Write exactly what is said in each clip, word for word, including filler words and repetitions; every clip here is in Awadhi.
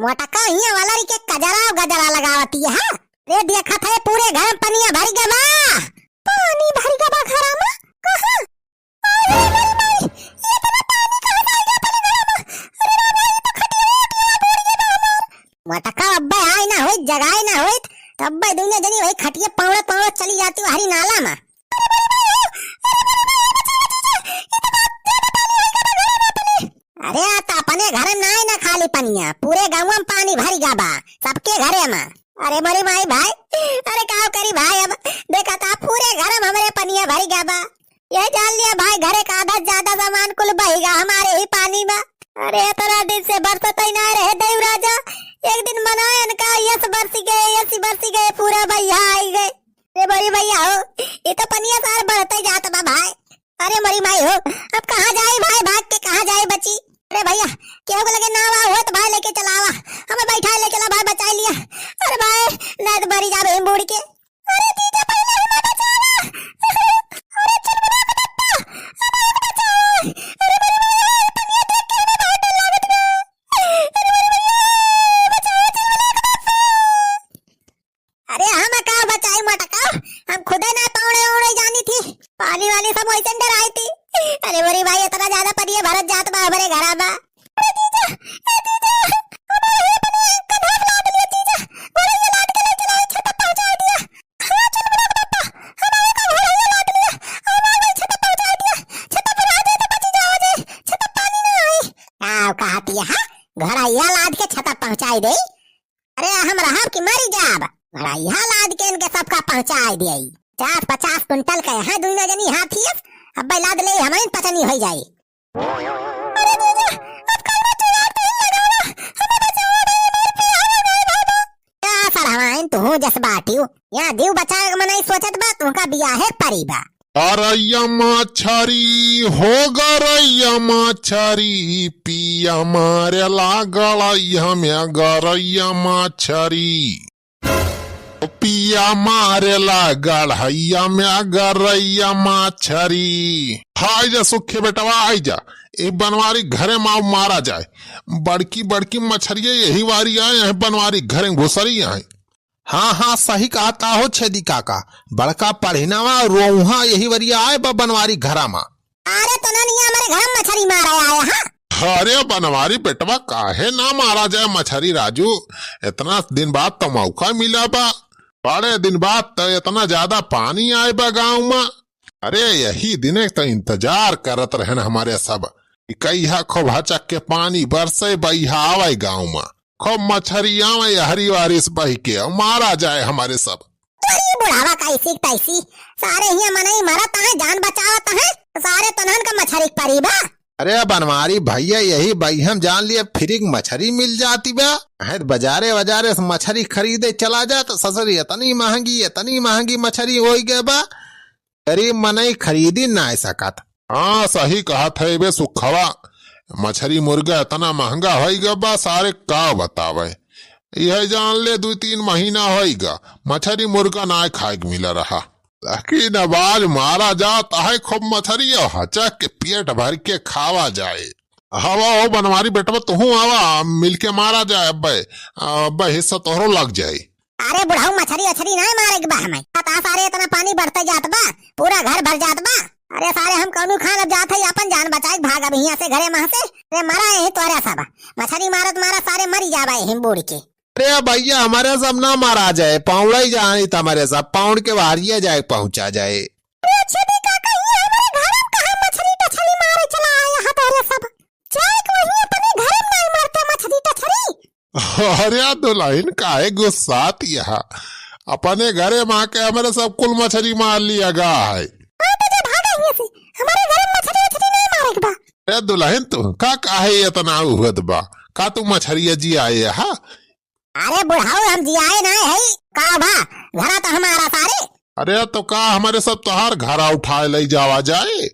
मोटका हियाँ वाला री के कजरा गजरा लगावती है। रे देखत है पूरे घर में पनिया भर गवा। पानी भर गवा घरा में? कहाँ? अरे मोरी माई, ये इतना पानी कहाँ से आ गया अपने घरा में? अरे रे भाई, ये तो खटिया उटिया बूड़ गया हमार। मोटका अब्बे आए ना होइत, जगाए ना होइत, तो अब्बे दुनिया जनी वही खटिया पावड़त पावड़त चली जाती हरी नाला में। अरे आ त अपने घर में ना आए ना खाली पनिया, पूरे गाँव में पानी भर गया बा, सबके घरे में। अरे मोरी माई भाई, अरे का करी भाई, अब देखा था पूरे घर में हमरे पनिया भर गया बा। ये जान लिया भाई, घरे का आधा से ज्यादा सामान कुल बह गया हमारे ही पानी में। अरे इतना दिन से बरसत ही ना रहे देव राजा, एक दिन मनायन का यस बरसी गए, यस बरसी गए, पूरा बहिया आई गए। अरे मोरी भैया हो, ये तो पनिया सार बढ़ते जात बा भाई। अरे मोरी माई हो, अब कहाँ जाए भाई, भाग के कहाँ जाए बची? अरे भैया, केहू के लगे नावा हो तो भाई लेके चलावा, हमें बैठा ले चला भाई, बचा लिया। अरे भाई, नहीं तो मरी जाबे हम बूड़ के। अरे जीजा, पहले हमें बचावा। अरे चुनमुना के बेटा, हमें बचावा। अरे मोरी माई, पनिया देख के हमें बहुत डर लागत बा। अरे मोरी माई, बचावा चुनमुना के बेटा। अरे हम का बचाई मटका, हम खुदे ना पावड़े ओड़े जानी थी, पानी वाली सब वैसे डराई थी। अरे मोरी भाई, इतना ज्यादा पनिया भरत जात बा हमरे घरा बा। अरे जीजा, ए जीजा, हमारे ये अपने कन्हा पे लाद लिया जीजा, घोड़ैया लाद के ले चला छत पहुंचा दिया। हाँ चुनमुना के पापा, हमारे का घोड़ैया लाद लिया, हमारे छत पहुंचा दिया, छत पर आ जाए तो बची जाओ जे, छत पानी ना आई। का कहती है? घोड़ैया लाद के छत पहुंचाई दे? अरे हम रहब कि मरी जाब, घोड़ैया लाद के इनके सबका पहुंचाई दियाई। पचास पचास कुंटल के हैं दुइनो जनी हाथी, अब लाद ले हमारी पचनी हो जाई। अरे जीजा, अब कौनो जुगाड़ तो ही लगावा, हमें बचावा भाई, हमारे पिया हो गए बाबू। का सड़वाइन तू जस बाटियो, यहाँ दीव बचावे के मनई सोचत बा, तुमका बियाहे के परी बा। गरैया मछरी हो गरैया मछरी, पिया मारेला गड़ैया में गरैया मछरी। पिया मारेला गड़ैया में गरैया मछरी। हाय जा सुखे बेटवा, आई जा, ए बनवारी घरे माव मारा जाए। बड़की बड़की मछरिये यही वारी आए हैं, बनवारी घरे घुसरी आए। हाँ, हाँ, सही कहत हो छेदी काका। बड़का पढ़िनवा रोउहा यही वरिया आए बा बनवारी घरा मा। अरे तो ना निया हमरे घर में मछरी मारे आए, हाँ? अरे बनवारी बेटवा, काहे ना मारा जाए मछरी राजू? इतना दिन बाद तो मौका मिला बा। बड़े दिन बाद तो इतना ज्यादा पानी आए बा गाँव मा। अरे यही दिने तो इंतजार करत रहन हमरे सब कि कहिया खूब हचक के पानी बरसे, बहिया आवे गाँव मा। खूब मछरी आवे यहरी वारिस बहि के, मारा जाए हमरे सब। अरे बुढ़ावा कैसी तैसी, सारे हियाँ मनई मरत हैं, जान बचावत हैं, सारे तनहन का मछरी के परी बा। अरे बनवारी भैया, यही बहिया मा जान लिए फ्री के मछरी मिल जाती बा। हैं तो बाजारे बाजारे से मछरी खरीदे चला जा तो ससुर इतनी महंगी, इतनी महंगी मछरी होई गए बा। गरीब मनई खरीदी नाय सकत। हाँ, सही कहत है बे सुखवा, मछरी मुर्गा इतना महंगा होई गवा बा, सारे का बतावे। यह जान ले, दू तीन महीना होई गा, मछरी मुर्गा नाय खाए के मिला रहा। लेकिन अब आज मारा जात है खूब मछरी और हचक के पेट भर के खावा जाए। हवा हो बनवारी बेटवा, तुहू आवा, मिलके मारा जाए अब्बे, अब्बे हिस्सा तोहरो लग जाए। अरे बुढ़ऊ, मछरी उछरी नाय मारे के बा हमें। पता सारे इतना पानी बढ़ते जात बा, पूरा घर भर जात बा। अरे सारे हम कौनू खान अब जात है, अपन जान बचाए के भागब हियाँ से घरे मह से। अरे मरा यही तोरे सब। मछरी मारत मारत सारे मरी जाबे हिम बूड़ के। अरे भैया, हमरे सब ना मारा जाए, पाउड़ा ही जानी त हमरे सब पाउड़ के बाहरिया जाए पहुँचा जाए। अरे छेदी काका, हियाँ हमरे घर में कहाँ मछरी टछली मारे चला आया है तोरे सब। जाए के वहीं अपने घर में नाय मारते मछरी टछली। अरे दुल्हन काहे गुस्सात यहा? अपने घरे मा के हमरे सब कुल मछरी मार लिया गा है। हाँ, तो जा भागा हियाँ से। हमारे घरे मछरी उछरी नाय मारे के बा। ए दुल्हन, तू का काहे इतना उहद बा? का तू मछरिया जियाए हा? अरे बुढ़ऊ, हम जियाए नाय है। का बा? घरा तो हमारा सारे। अरे तो का हमरे सब तोहार घरा उठाए ले जावा जाए?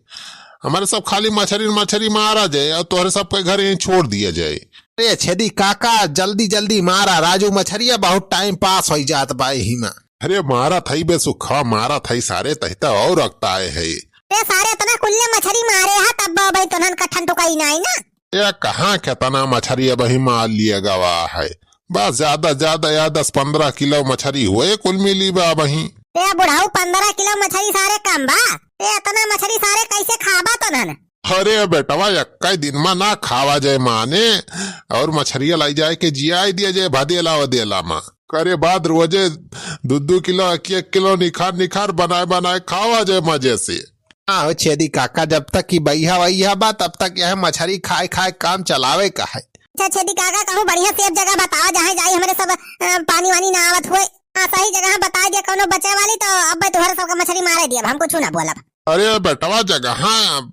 हमरे सब खाली मछरी मछरी मारा जाए और तोहरे सबके घर यहीं छोड़ दिया जाए। अरे छेदी काका, जल्दी जल्दी मारा राजू मछरिया, बहुत टाइम पास होई जात बा एही में। अरे मारा थई बे सुखा, मारा थई सारे, तहिता और रखता है। अरे सारे इतना कुल्ले मछरी मारे हा, तब भाई तोहन का ठंड टुकाई ना आई ना। ए, कहाँ केतना मछरी अबहीं मार लिया गवा है? बस ज्यादा, ज्यादा या दस पन्द्रह किलो मछरी हुए कुल मिली बा अबहीं। ए बुढ़ऊ, पन्द्रह किलो मछरी सारे कम बा? ए, एतना मछरी सारे कैसे खाबा तनन? अरे बेटवा, एक्कै दिन मा ना खावा जाए माने, और मछरिया लाई जाए के जियाई दिया जाए भदेला वदेला मा। करे बाद रोजे दू दू किलो, एक एक किलो निखार निखार बनाए बनाए खावा जाए मजे से। हाँ हो छेदी काका, जब तक कि बइहा वइहा बा, तब तक यह मछरी खाए खाए काम चलावे का है। अच्छा छेदी काका, कहूँ बढ़िया safe जगह बतावा, जहाँ जाई हमरे सब, अ, पानी वानी ना आवत हुए। हाँ, सही जगह बता दिया, कौनो बचे वाली तो अब तोहरे सबका मछरी मारे दिया, हम कुछ ना बोलब। अरे बेटवा, जगह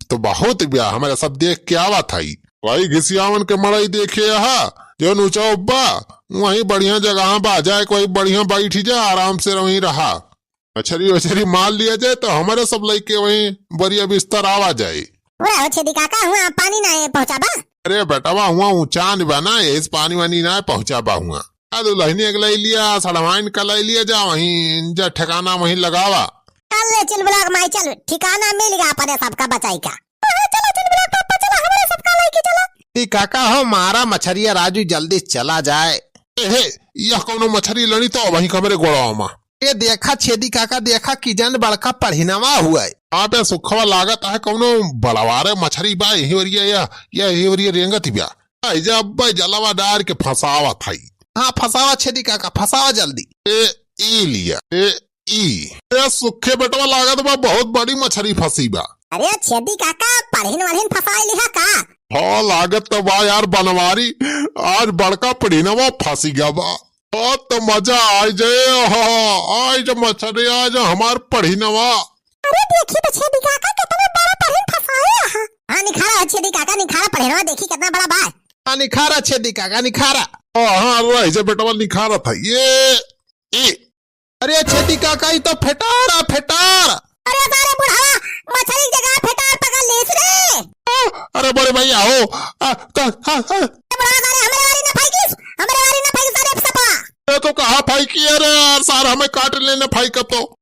तो बहुत बा, हमरे सब देख के आवत हई। वही घिसियावन के मड़ई देखे हा, जौन ऊंचा बा, वहीं बढ़िया जगह बा, जाए के वही बढ़िया बैठी जा, आराम से वहीं रहा। मछरी वछरी मार लिया जाए तो हमरे सब लइके वहीं बढ़िया बिस्तर आवा जाए। पूरा हो छेदी काका, हुआ पानी ना पहुँचा बा? अरे बेटवा, हुआ ऊंचान बा ना, यही से पानी वानी ना पहुँचा बा हुआ। आ दुल्हनी एक लाई लिया, सड़वाइन का लाई लिया जा, वहीं जा ठिकाना वहीं लगावा। चल रे चिलबुलाक माई, चल, ठिकाना मिल गया अपने सबका बचाई का। हाँ, चला चिलबुलाक पापा, चला, हमरे सबका लइके चला। ई काका हो, मारा मछरिया राजू, जल्दी चला जाए। ए हे, यह कौनो मछरी लड़ी तो वहीं हमरे गोड़वा मा। ए देखा छेदी काका, देखा कि जन बड़का पढ़िनवा हुआ है। अबे सुखवा, लागत है कौनो बड़वारे मछरी बा, यही ओरिया या, या यही ओरिया रेंगत बा। आई जा अब्बे जलवा डार के फंसावत हई। हाँ, फंसावा छेदी काका, फंसावा जल्दी। ए, ई लिया, ए, ई। ए, सुखे बेटवा, लागत बा बहुत बड़ी मछरी फंसी बा। अरे छेदी काका, पढ़िन वढ़िन फंसाई लिहा का? हाँ, लागत तो बा यार बनवारी, आज बड़का पढ़िनवा फंसी गया बा। हाँ, तो मजा आई जाए, हाँ, आई जा मछरी, आई जा हमार पढ़िनवा। अरे देखी तो छेदी काका, कितना बड़ा पढ़िन फंसाए है। हाँ, निखारा है छेदी काका, निखारा पढ़िनवा, देखी कितना बड़ा बा। हाँ, निखारा छेदी काका, निखारा। हाँ, हाँ, रह जा बेटवा, निखारा था। ये, ये। अरे छेदी काका, ई तो फेटार आ, फेटार। अरे सारे बुढ़ावा, मछरी की जगह फेटार पकड़ लीस रे। आ, अरे बड़े भैया हो, आ, त, हा, हा। ए बुढ़ावा, सारे हमरे वारी ना फेंकिस, हमरे वारी ना फेंकिस, सारे सपा। ये तो कहाँ फेंकी है रे यार, सार हमें काट लेने फेंक तो।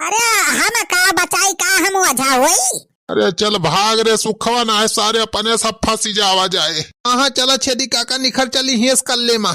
अरे हम का बचाई, का हम ओझा होई? अरे चल भाग रे सुखवा, ना है सारे अपने सब फंसी जावा जाए। हाँ, हाँ, चला छेदी काका, निखर चली हियस कल्ले मा।